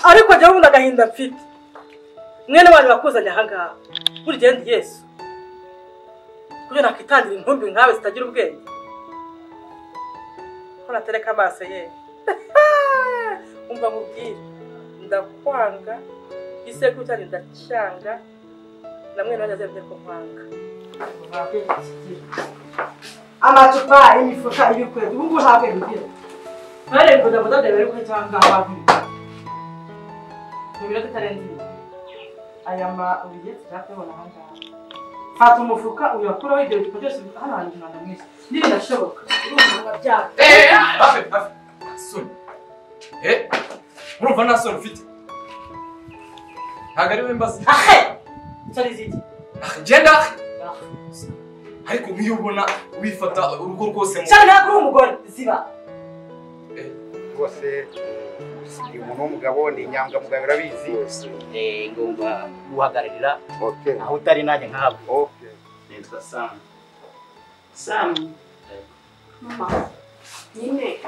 Ariko jya wumva agahinda mfite. Mwene wanyu bakuzanye aha ngaha. Buri gihe ndi Yesu. Kuko nakitangira intumbi nkawe zitagira ubwenge. Ko natereka amaso ye. Umva mubwire. Ndakwanga. Isekuru cyanjye ndacyanga. Na mwene wanyu azembe ko nkwanga. Amacupa, imifuka, ibikweto, ubu ngubu nta bwenge ugira. Ntarebe bodaboda byawe bari cyangwa wabi. Mu minota itarenze ibiri. Aya mabuye turakubona aha ngaha. Fata umufuka uyakuraho ibyo bintu byose hano hari umwanda mwinshi. Ntibinashoboka. Urumva byaka. Hafi hafi. Soni. Urumva nta soni ufite? Ntabwo ari we mbaza. Ahe! Soni ziki? Genda! Ariko nk'iyo ubona wifata urugo rwose mu... Cyane ntabwo uri umugore ziba. Rwose umuntu w'umugabo ni inyangamugayo urabizi. Ngomba guhagararira aho utari nanjye nkahabwa. Nitwa Sam. Sam. Mama. Nyine.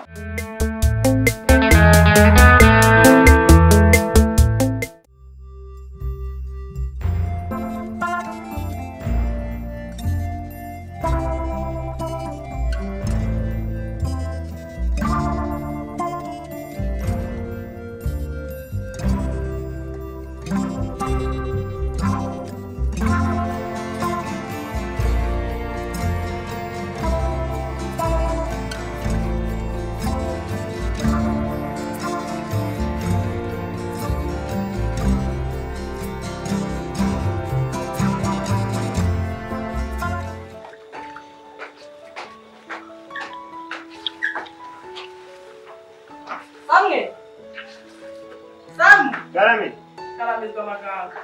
Karame. Karamizwa amaganga.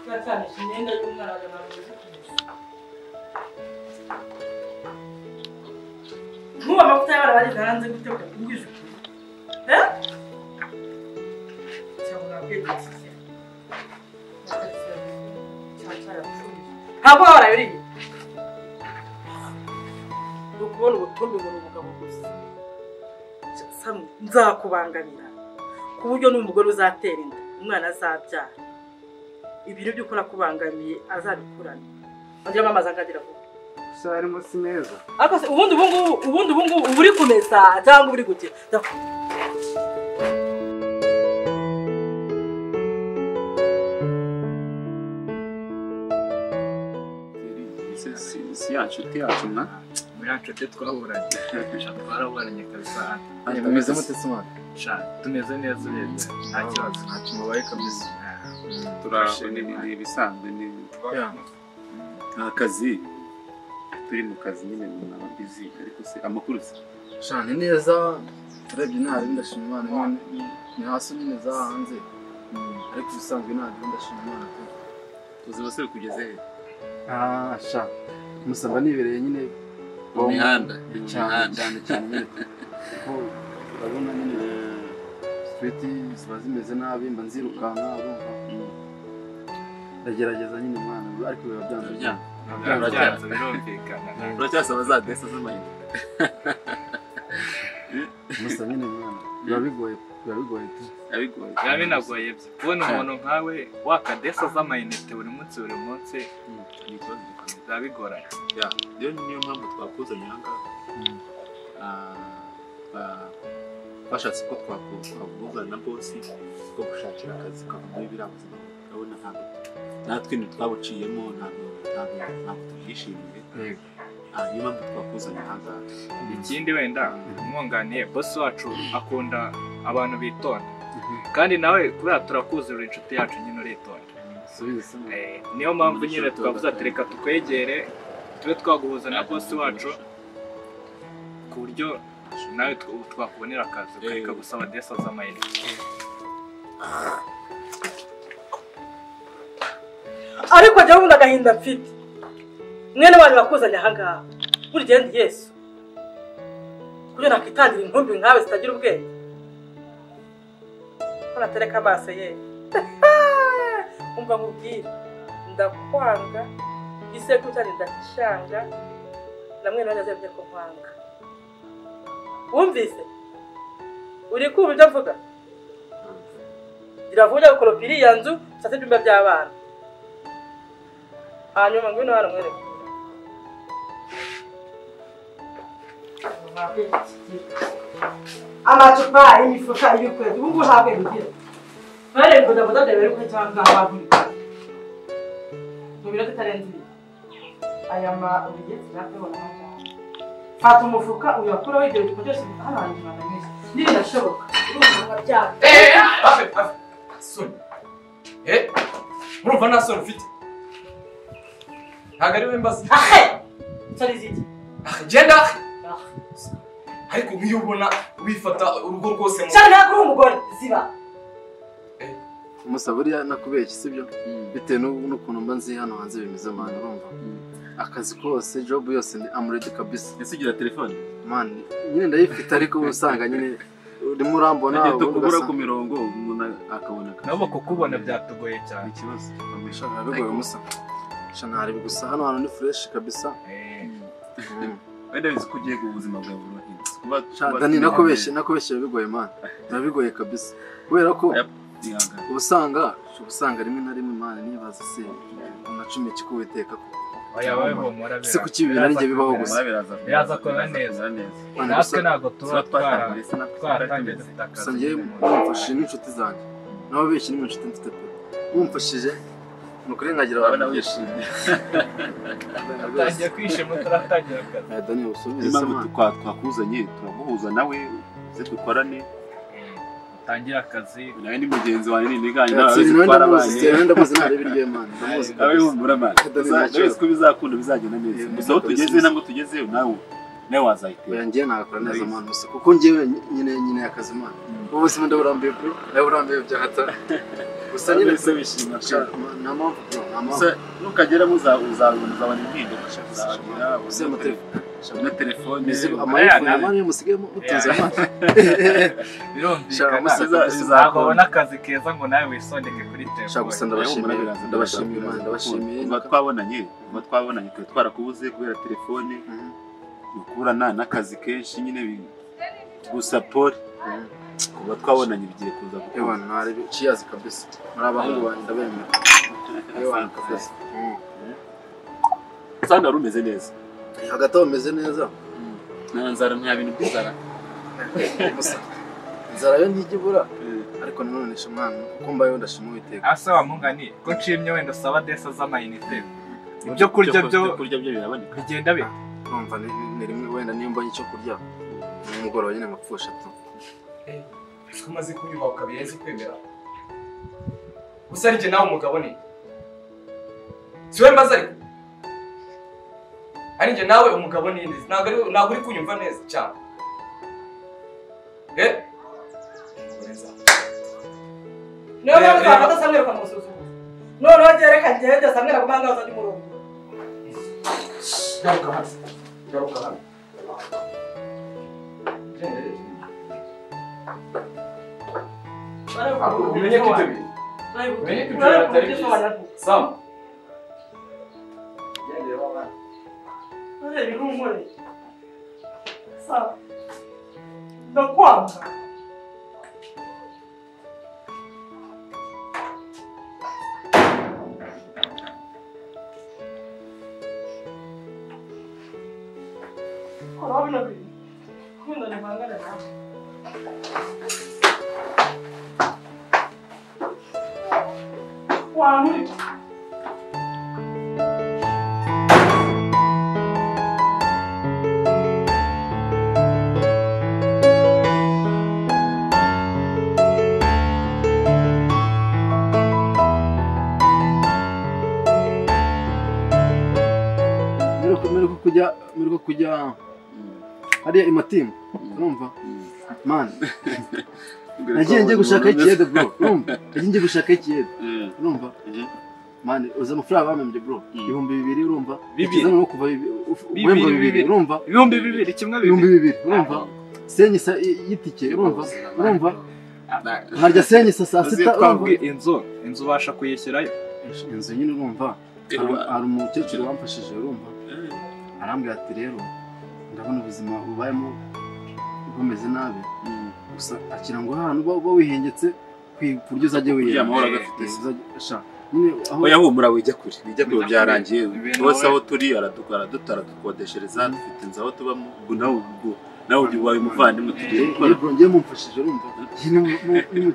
Turacanisha imyenda y'umwana wawe ntabwo nkuba amavuta y'abana bageze hanze gute ukabwije ukuri. Cyangwa nabwiye iki? Ntabwo warabiriye. Ni ukubona ubutumbi ngo ni umugabo gusa. Nzakubangamira ku buryo n'umugore uzatera inda umwana azabyara ibintu by'uko nakubangamiye azabikurana ongera amazi angagira vuba gusa harimo si meza ariko ubundi ubu ngubu uba uri kumesa cyangwa uri gukira. Si ya nshuti yacu mwa muri ya nshuti twahuranye twaraburanye kabisa. Tumeze mute se mwana? Sha tumeze neza urebye nta kibazo ntacyo mubaye kabisa. Turaho ni ibisanzwe ni akazi turi mu kazi nyine naba busy ariko se amakuru se Sha ni neza urebye ntari ndashima Imana ni hasi nyine za hanze ariko ibisanzwe ntabwo ndashima Imana tu. Ubuzima se bukugeze he? Ah sha musaba nibereye nyine mu mihanda cyane cyane cyane nyine kuko urabona nyine street ziba zimeze nabi mba nzirukanka urumva ndagerageza nyine mwana ariko biba byanze byanze birumvikana uracyasaba za desa z'amayinite musa nyine mwana biba bigoye tu biba binagoye byo kubona umuntu nkawe wakadesa z'amayinite buri munsi ni ikibazo gikomeye biba bigoranye. Rero niyo mpamvu twakuzanye aha ngaha bashatse ko twakuvugana na bosi ko gushakira akazi ukava muri biriya buzima urabona ntabwo natwe ntitwabuciyemo ntabwo tubyishimiye. Niyo mpamvu twakuzanye aha ngaha. Ikindi wenda umwunganiye bosi wacu akunda abantu bitonda kandi nawe kubera turakuzi uri inshuti yacu nyine uritonda. Niyo mpamvu nyine twavuze ati reka tukwegere tube twaguhuza na bosi wacu ku buryo nawe twakubonera akazi ukareka gusaba desa z'amayinite. Ariko jya wumva agahinda mfite. Mwene wanyu bakuzanye aha ngaha. Buri gihe ndi Yesu. Kuko nakitangira intumbi nkawe zitagira ubwenge. Ko natereka amaso ye. Umva mubwire. Ndakwanga. Isekuru cyanjye ndacyanga. Na mwene wanyu azemye ko nkwanga. Wumvise? Uri kumva ibyo mvuga? Iravuga gukoropa iriya nzu, usase ibyumba by'abana. Hanyuma ngwino hano mwereke. Amacupa, imifuka, ibikwezi, ubu ngubu ntabwo bigira. Bare bodaboda byawe bari cyangwa bagurika. Mu minota itarenze ibiri. Aya ma urugezi nakubona hano. Fata umufuka uyakuraho ibyo bicupa byose hano hari imyanda myinshi. Ntibinashoboka. Urumva byaka. Hafi hafi. Soni. Urumva nta soni ufite? Ntabwo ari we mbaza. Ahe! Soni ziki? Genda! Ariko nk'iyo ubona wifata urugo rwose mu. Cyane ntabwo uri umugore ziba. Musa buriya nakubeshye sibyo? Bitewe n'ukuntu mba nzi hano hanze bimeze man urumva. Akazi kose job yose ni I'm ready kabisa. Ese ugira telefone? Man nyine ndayifite ariko usanga nyine urimo urambona ukubura ku mirongo umuntu akabona akazi. Nabo kukubona byatugoye cyane. Ikibazo. Amashaka bigoye Musa. Shanari gusa hano hantu ni fresh kabisa. Wenda bizi ko ugiye ubuzima bwawe burahindutse. Kuba Dani nakubeshye bigoye man. Bigoye kabisa. Kubera ko ubusanga rimwe na rimwe man nibaza se unacumi kikuwiteka ko. Oya babe humura bira. Se kuki ibintu ari nge bibaho gusa. Biraza kuba neza. Natwe ntabwo tuba twaratangiye dufite akazi. Gusa njye mumfashije n'inshuti zanjye. Nabo benshi ni inshuti mfite pe. Mumfashije nukuri nkagira abantu bishimye. Atangiye kwishima turatangira akazi. Dani usubize se twakuzanye turaguhuza nawe uze dukorane. Tangira akazi nawe ni mugenzi wawe ni niganye nawe ndamuzi narebe iryo man ndamuzi nawe humura man ndabizi ko bizakunda bizagenda neza gusa aho tugeze ntabwo tugeze nawe wazayitera. Oya ngiye nakora neza man gusa kuko ngiye nyine akazi man ubuzima ndaburambiye bro ndaburambiye byahata gusa nyine se wishima nta mpamvu bro nta mpamvu gusa nukagera uzabona impinduka uzagira uzema telefone na telefone amayifone man musigaye mutuze man birumvikana ntabwo ubona akazi keza ngo nawe wisondeke kuri telefone. Gusa ndabashimiye man ndabashimiye. Kuva twabonanye twe twarakubuze kubera telefone gukurana n'akazi kenshi nyine gusa pole kuba twabonanye bigiye kuza gukora. Ewa ntari cheers kabisa muri abahungu banjye ndabemera. Ewa kabisa usanga rumeze neza hagati aho umeze neza nta nzara nta bintu by'inzara gusa inzara yo ntijya ibura ariko nanone mwana kuko mbayeho ndashima Uwiteka. Asa wa mungani ko nshimye wenda usaba desa z'amayinite ibyo kurya byo biraboneka bigenda bite? Urumva ni rimwe wenda niyo mbonye icyo kurya nimugoroba nyine nkapfusha tu. Umaze kunyubaha ukabirenze kwemera gusa ari njye nawe umugabo ni si we mbaza ariko ari njye nawe umugabo ni ntabwo uri kunyumva neza cyane. Niyo mpamvu twafata Samweli ukamusuzuguza noneho reka ngende Samweli aguma ahangaha uzajya umurongo. Garuka hano garuka hano umenye ko ibyo bintu umenye ko ibyo bintu atari byiza Sam ndakwanga. Mperuka kujya hariya imatimba urumva man nagiye ngiye gushaka ikiyede bro urumva nagiye ngiye gushaka ikiyede urumva man uza amafaranga bamembye bro 2000 urumva ikiza no kuva 2000 urumva 2000 kimwe 2000 urumva senyisa yitike urumva urumva nkarya senyisa saa sita urumva inzu ubasha kuyishyirayo inzu nyine urumva hari umukecuru wamfashije urumva arambwira ati rero Ndabona ubuzima bubayemo bumeze nabi. Gusa akira ngo hano uba wihengetse ku buryo uzajya wiya amahoro agafite. Oya humura wijya kure byarangiye bose aho turi aradukodeshereza dufite inzu aho tubamo nawe ubaye umuvandimwe tugiye gukora. Bro ngiye mumfashije urumva.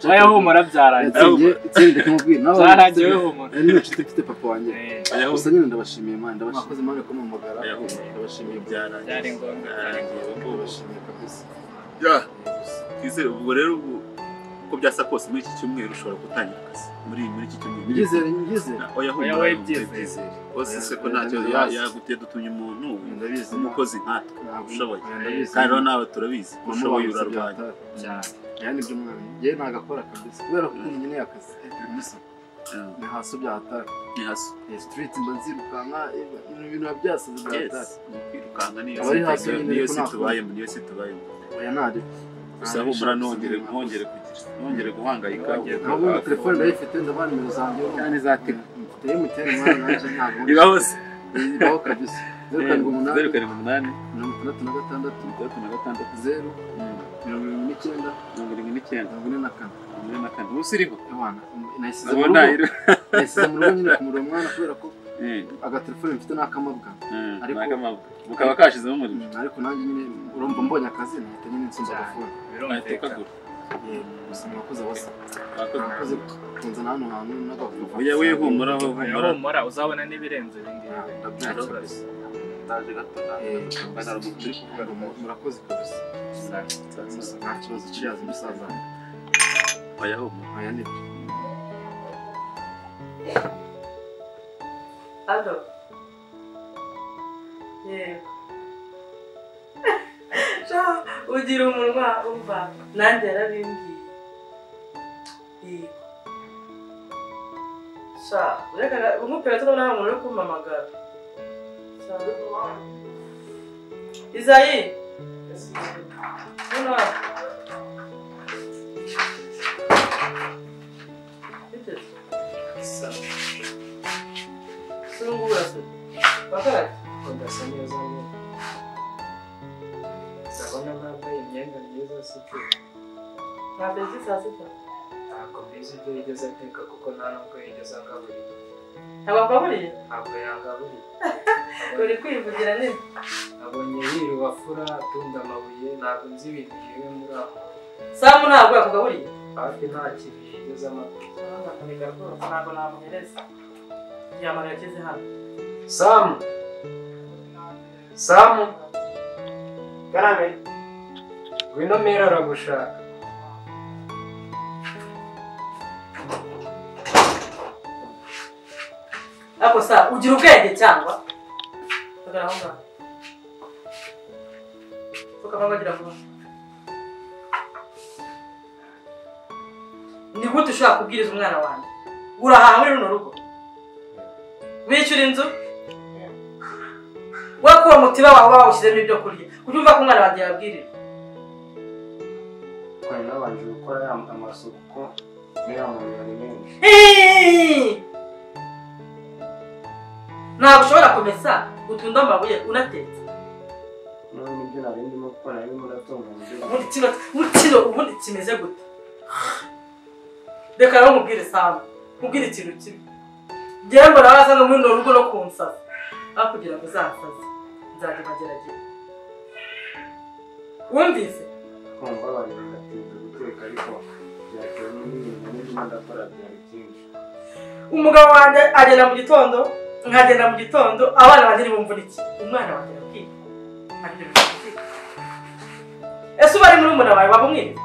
Oya humura byarangiye. Itsinde kumubwira nawe byarangiye humura. Ni inshuti mfite papa wanjye. Gusa nyine ndabashimiye Imana ndabashimiye Imana ko mumugara. Ndabashimiye byarangiye. Byari ngombwa ndabashimiye kabisa. Ya. Twizere ubwo rero uko byasa kose muri iki cyumweru ushobora gutangira akazi muri iki cyumweru. Ngizere. Oya humura byizere. Bose se ko ntacyo yaguteye dutumye umuntu umukozi nkatwe ushoboye kandi rero nawe turabizi ushoboye urarwanya cyane. Yani ibyo mwana ngiye nagakora kabisa kubera ko ukuntu nyine akazi musa ni haso byahatari ni haso street mba nzirukanka ibintu byasaze byahatari kwirukanka niyo si tubayemo niyo si tubayemo. Oya nari gusa humura nongere kugira nongere guhangayika. Ntabwo telefone ndayifite ndabana nimero zanjye kandi zatega mfite MTN mwana nanjye ntabwo ibaho se ibaho kabisa 078 078 66 0 79 79 44 44. Ubu siriho ewana nayisize mu rugo nyine kumurira umwana kubera ko agatelefone mfite n'akamabwa ariko bukaba kashizemo umuriro ariko nanjye nyine urumva mbonye akazi nahita nyine nsumba agafone birumvikana. Gusa mwakoze abasa mwakoze kunzana hano hantu n'agafuka. Oya we humura humura uzabona n'ibirenze ibi ngibi. Ndaje gato murakoze kabisa nta kibazo kiyaza umusaza. Oya humura oya nibyo. Aldo. Yego. Ugira umunwa umva nanjye yarabimbwiye. Yego. Sha, ureka umupira tubona nta muntu uri kumpamagara. Sha. Izayi. Hano. Bite? Sa. Sungura se. Bakara. Ndasa neza nyine. Ndabona nambaye imyenda myiza sibyo? Ntabwo nzi saa sita. Ntabwo mbizi ibyo yigeze ateka kuko nta nubwo yigeze angaburiye. Ntabwo akugaburiye? Ntabwo yangaburiye. Uri kwivugira nini? Nabonye yiruba afura atunda amabuye ntabwo nzi ibintu yiwe muri aho. Samu ntabwo yakugaburiye? Hafi nta kintu yigeze amata. Ndakureka rwose ntabwo namuhereza. Yamara yakize hano. Samu! Samu! Karame. Ngwino mera aragushaka. Ako sa ugira ubwenge cyangwa? Hagarara aho ngaho. Pfuka agira vuba. Ni gute ushobora kubwiriza umwana wanjye? Urahaha muri runo rugo? Wishyura inzu? Wakuwa mutiba wawe wawushyizemo ibyo kurya kuko umva ko umwana wanjye yabwirira. Kora nabanje gukora amasuku kuko niyo amabuye ari menshi. Ntabwo ushobora kumesa utunda amabuye unatetse. None nibyo nari ndimo gukora narimo ndatunganya ibyo. Ubundi ubundi kimeze gute? Reka rero nkubwire Samu, nkubwire ikintu kimwe. Njyewe mbona waza muri runo rugo no kunsaza. Aho kugira ngo uzansaze nzajya mageragere. Wumvise? Kumva barira ndatinze guteka ariko byatewe n'ibintu ndimo ndakora byari byinshi. Umugabo wanjye agenda mu gitondo, nkagenda mu gitondo, abana banjye ntibumvunike. Umwana wanjye arakwiga. Ese uba ari murumuna wawe waba umwiza?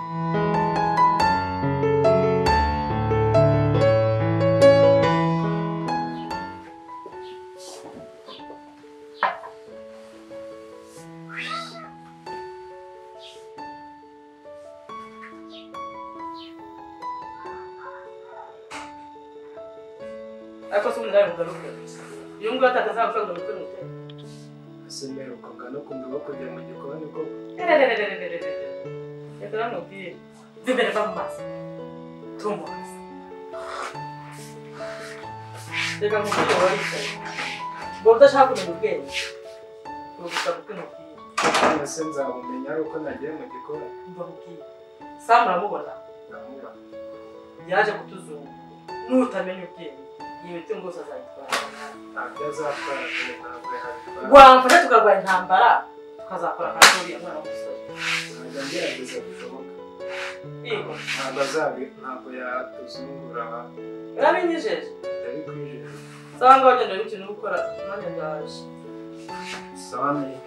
Ariko se ubundi nawe mugaruke. Uyu nguyu atataza amafaranga ngo mukore mutera. Ese mperuka ngana kumva kujya mu gikoni koko. Reka namubwire. Va imbere va mu maso. Tumubaze. Reka nkubwire wowe wicaye. Ngo udashaka kumenya ubwenge. Ubu gusa kuko nkubwire. None se nzabumenya ari uko nagiye mu gikoni? Mbabwiye. Sam uramubona? Ndamubona. Yaje kutuzungu. Nutamenya ubwenge, iyi mitungo yose azayitwara. Ntabyo azatwara pe, ntabwo yabitwara. Wamfasha tukarwanya intambara, tukazakora akazi uriya mwana w'umusore. Nzajya ngerageza bishoboka. Yego. Ntabwo ntabwo yatuzungura. Urabinyijeje? Ndabikwijeje. Sawa ngaho genda urebe ikintu uri gukora, nanjye ndaje. Sawa mimi.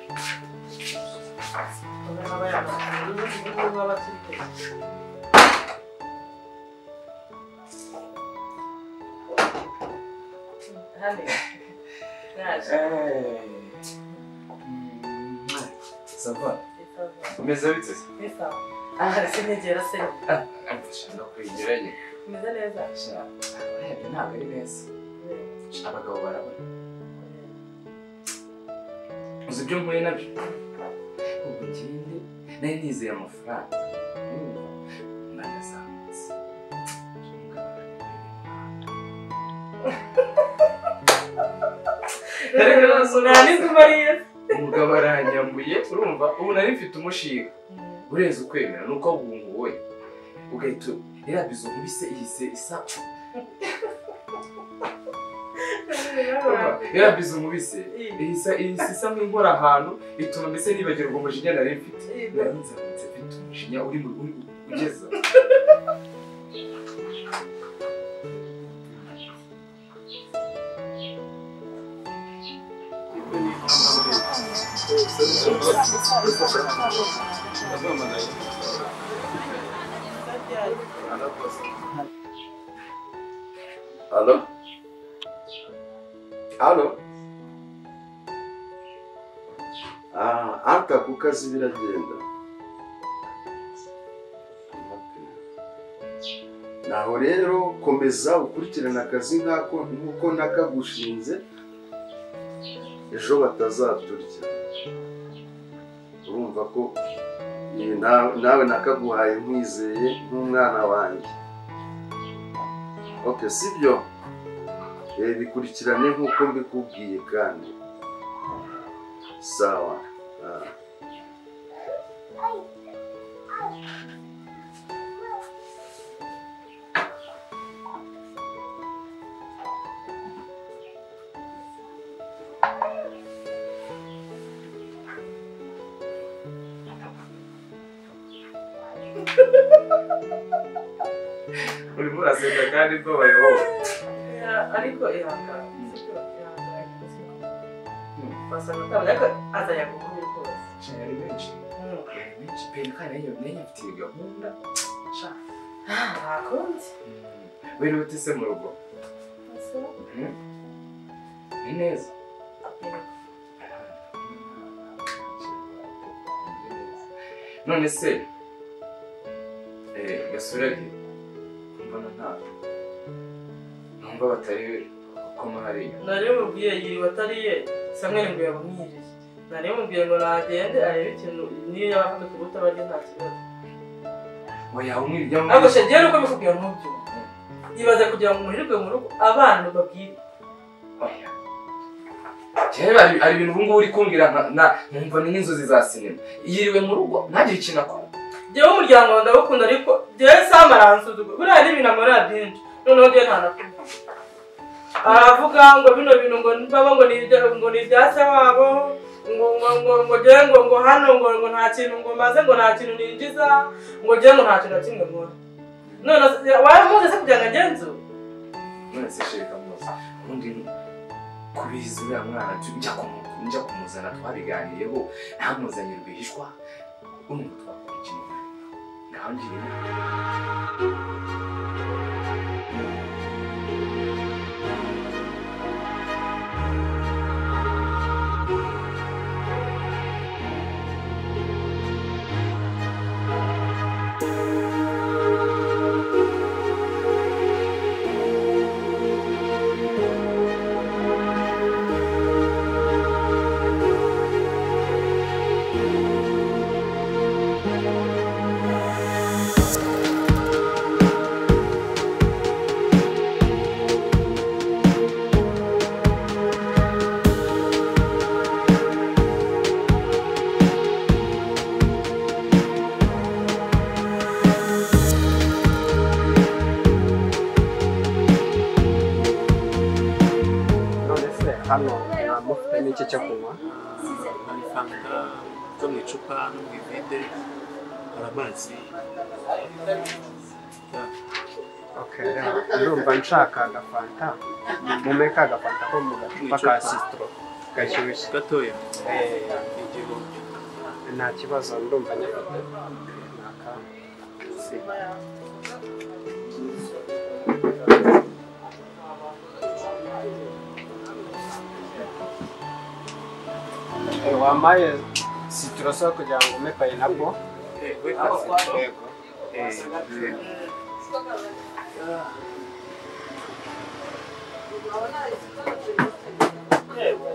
Ça va? Umeze bite se? Ni sawa. Ah, sinigera se. Amfasha ndakwegeranye. Umeze neza? Sha, urebye ntabwo ari neza. Abagabo barabona. Uzi ibyo mpuye nabyo? Ubwo ngende nari nizeye amafaranga. Ndazamutse. Umugabo aranyambuye, urumva ubu nari mfite umushinga urenze ukwemera nuko wunguwe ugahita iriya bizo nkubise ihise isa iriya bizo nkubise ihise isa nk'inkora ahantu ituma mbese nibagirwa umujinya nari mfite. Nari nzamutse mfite umujinya uri mu ugeza. Alo? Alo? Ah, aka ku kazi biragenda. Naho rero komeza ukurikirana akazi nkako nkuko nakagushinze ejo batazaturya. Urumva ko nawe nakaguhaye nkwizeye nk'umwana wanjye. Okay, sibyo? Bikurikirane nkuko mbikubwiye kandi. Sawa. Urimo uraseka kandi mbabaye wowe. Ariko ihangane, sibyo? Ihangane. Basanga atabona ariko azayaguha rwose. Sha yari menshi. Yari menshi pe kandi nayo mfitiye gahunda. Sha. Nta kundi. Wiriwe ute se mu rugo? Ni neza. None se gasura he? Mbona nta numva batari gukoma hariya. Nari mubwiye yiriwe atariye, Samweli ngo yabumwiriye. Nari mubwiye ngo nagende arebe ikintu niyo yaba afite utubuto barya nta kibazo. Oya umwiriye. Ariko shegera uko bikubwira ntubyumve. Ibaze kugira ngo umurirwe mu rugo abana babwire. Oya. Jewe hari ibintu ubu ngubu uri kumbwira nkumva ni nk'inzozi za sinema. Yiriwe mu rugo ntagire ikintu akora. Jewe umuryango wawe ndawukunda ariko jewe Sam aransuzugura. Buriya n'ibintu ankorera byinshi. Noneho jewe ntanakubwira. Aravuga ngo bino bintu ngo baba ngo ni ibya se wabo, ngo ngo ngo ngo jewe ngo ngo hano ngo ngo nta kintu ngo maze ngo nta kintu ninjiza, ngo jewe ngo nta kintu na kimwe nkora. None waramuze se kugira ngo agenzure? None se sheka muze. Ubundi kubizi uriya mwana njya kumuzana twabiganiriyeho ntamuzanye rwihishwa urumva twakora ikintu. Ngaho ngira inama. Hano mufite n'iki cyo kunywa? Hari fanta zo mu icupa no mu ivide, hari amazi. Okay, ndumva nshaka agafanta. Mume ka agafanta ko mu gacupa ka sitro gashyushye gatoya. 1000. Nta kibazo, ndumva nyafite. Naka. Wampaye sitro kugira ngo umpe pineapple? Yego.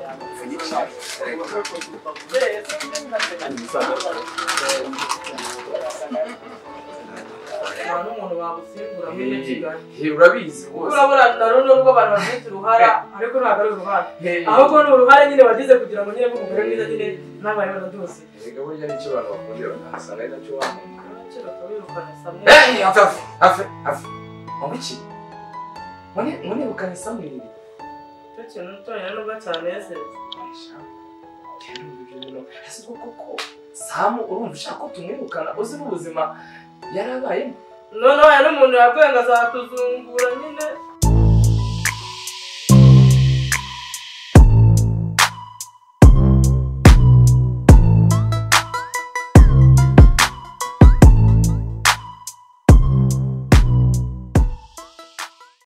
N'umuntu bagusimbura muri Kigali. Urabizi rwose. Urabona na runo rwo abantu babyita uruhara, ariko ntabwo ari uruhara. Ahubwo ni uruhare nyine wagize kugira ngo nyine umugore mwiza nyine n'abari baraduze. Erega burya nicyo abantu bakundira bakahasanga ari nacyo wankunda. Eh, afe afe afe. Ngo iki? Ngo Samweli. Icyo kintu cyonyine nubwo cyanezeza. Ese koko Samu urumva ushaka ko tumwirukana uzi n'ubuzima yarabayemo? Noneho yari umuntu yabwiye ngo azatuzungura nyine.